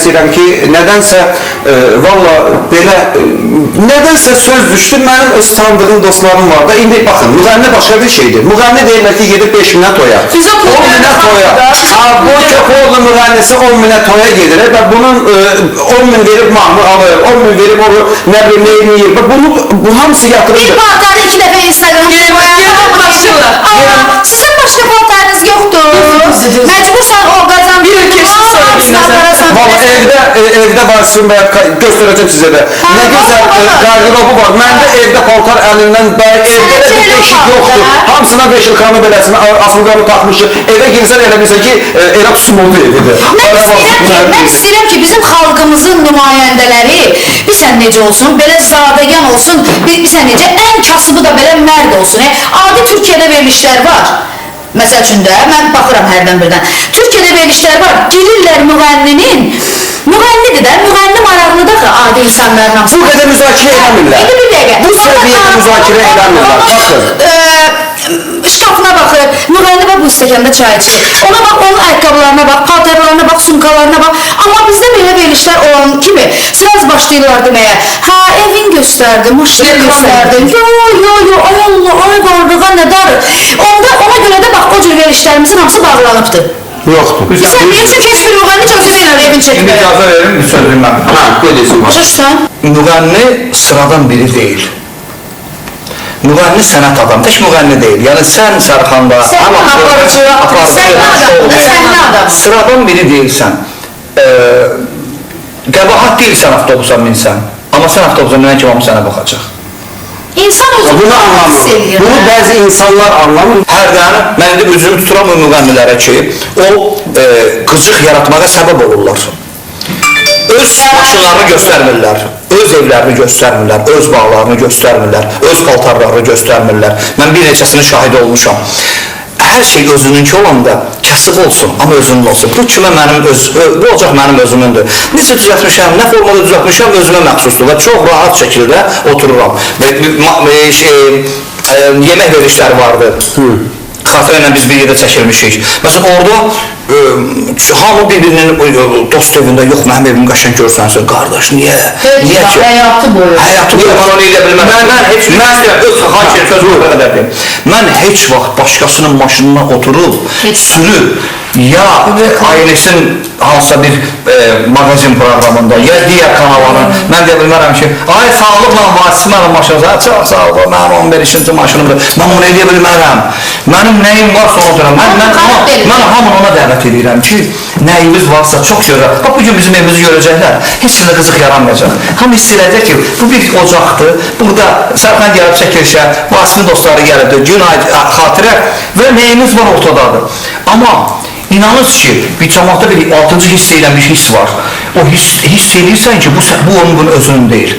istəyirəm ki, nədənsə valla belə nədənsə söz düşdü, mənim öz tanıdığım dostlarım var da. İndi baxın, müğənni başqa bir şeydir. Müğənni deyirlər ki, gedib 5 minə toya. Bizə pul 10 minə verən toya. xalqdır. Ha, bu Köpoğlu müğənnisi 10 minə toya gedir. Və bunun 10 min verib mahnı alır, 10 min verib onu nə bilim nə eləyir. Və bunu bu hamısı Bir yatırımdır. paltarı iki dəfə Instagram'a Yerə daşırlar. Amma sizin başqa paltarınız yoxdur. Düzdür. Məcbursan o qazan Bir keçsin sonra hamısını bir nəzər. aparasan. Valla evdə evdə var sizin bayaq göstərəcəm sizə də. Ha, Nə gözəl var, var. qardırobu var. Məndə evdə paltar əlindən bəy evdə də bir Sənə deşik var, yoxdur. hə? Hamısına beşilkanı beləsini asılqanı taxmışıq. Evə girsən elə bilsən ki, elə sumuldu evidir. Mən istəyirəm ki, mən istəyirəm ki, bizim xalqımızın nümayəndələri bilsən necə olsun, belə zadəgan olsun, bilsən necə, ən kasıbı da belə mərd olsun. Adi Türkiyədə verilişlər var. Məsəl üçün də, mən baxıram hərdən birdən. Türkiyədə verilişlər var, girirlər müğənninin, müğənnidir də, müğənni maraqlıdır axı adi insanların hamısı. Bu qədər müzakirə eləmirlər. İndi bir dəqiqə. Bu səviyyədə müzakirə eləmirlər. Baxın. Şkafına baxır, müğənni bax bu stəkanda çay içir. Ona bax, onun ayaqqabılarına bax, paltarlarına bax, sumkalarına bax. Amma bizdə belə verilişlər olan kimi sıraz başlayırlar deməyə. Hə, evin göstərdi, maşını Reklam göstərdi. Yo, yo, yo, ay Allah, ay varlığa nə darır. Onda ona görə də bax o cür verilişlərimizin hamısı bağlanıbdır. Yoxdur. Sən niyə? Çünki heç bir müğənni icazə vermir evin İndi çəkməyə. icazə verin, bir söz deyim mən. Ha, belə Başa düşsən? Müğənni sıradan biri deyil. Müğənni sənət adamı, tək müğənni deyil. Yəni sən Sərxanda, Səhnə həm aparıcı, səhnə adamı, səhnə adamı. Sıradan biri deyilsən. Qəbahat deyilsən avtobusa minsən. Amma sən avtobusa minən kimi hamı sənə baxacaq. İnsan özünü Bunu hiss anlamır. eləyir. Bunu bəzi insanlar anlamır. Hərdən mən indi üzümü tuturam o müğənnilərə ki, o qıcıq yaratmağa səbəb olurlar. Öz maşınlarını göstərmirlər, öz evlərini göstərmirlər, öz bağlarını göstərmirlər, öz paltarlarını göstərmirlər. Mən bir neçəsinin şahidi olmuşam. Hər şey özününki olanda kasıb olsun, amma özünün olsun. Bu kimə mənim öz, bu ocaq mənim özümündür. Necə düzəltmişəm, nə formada düzəltmişəm, özümə məxsusdur və çox rahat şəkildə otururam. Və yemək verilişləri vardı. Xatirə ilə biz bir yerdə çəkilmişik. Məsələn, orada hamı bir-birinin dost evində, yox, mənim evim qəşəng görsənsin. Qardaş, niyə? Niyə ki? Həyatı boyu. Həyatı boyu mən onu eləyə bilmərəm. Mən heç mən öz xahiş edirəm, sözümü bu qədər deyim. Mən heç vaxt başqasının maşınına oturub, sürüb, ya ailəsin hansısa bir mağazin proqramında, ya digər kanalların, mən deyə bilmərəm ki, ay sağlıqla Vasif mənim maşınım, çox sağ ol, mənim 15-ci maşınımdır. Mən bunu eləyə bilmərəm. Mənim nəyim varsa ona görə. Mən hamını ona dəvət edirəm ki, nəyimiz varsa çox gözəl. Bax, bugün bizim evimizi görəcəklər. Heç kimdə qızıq yaranmayacaq. Hamı hiss eləyəcək ki, bu bir ocaqdır. Burada Sərxan gəlib çəkilişə, Vasifin dostları gəlibdir, gün xatirə və nəyimiz var ortadadır. Amma inanız ki, bir cəmaatda bir 6-cı hiss edən bir hiss var. O hiss eləyirsən ki, bu onun bunun özünün deyil.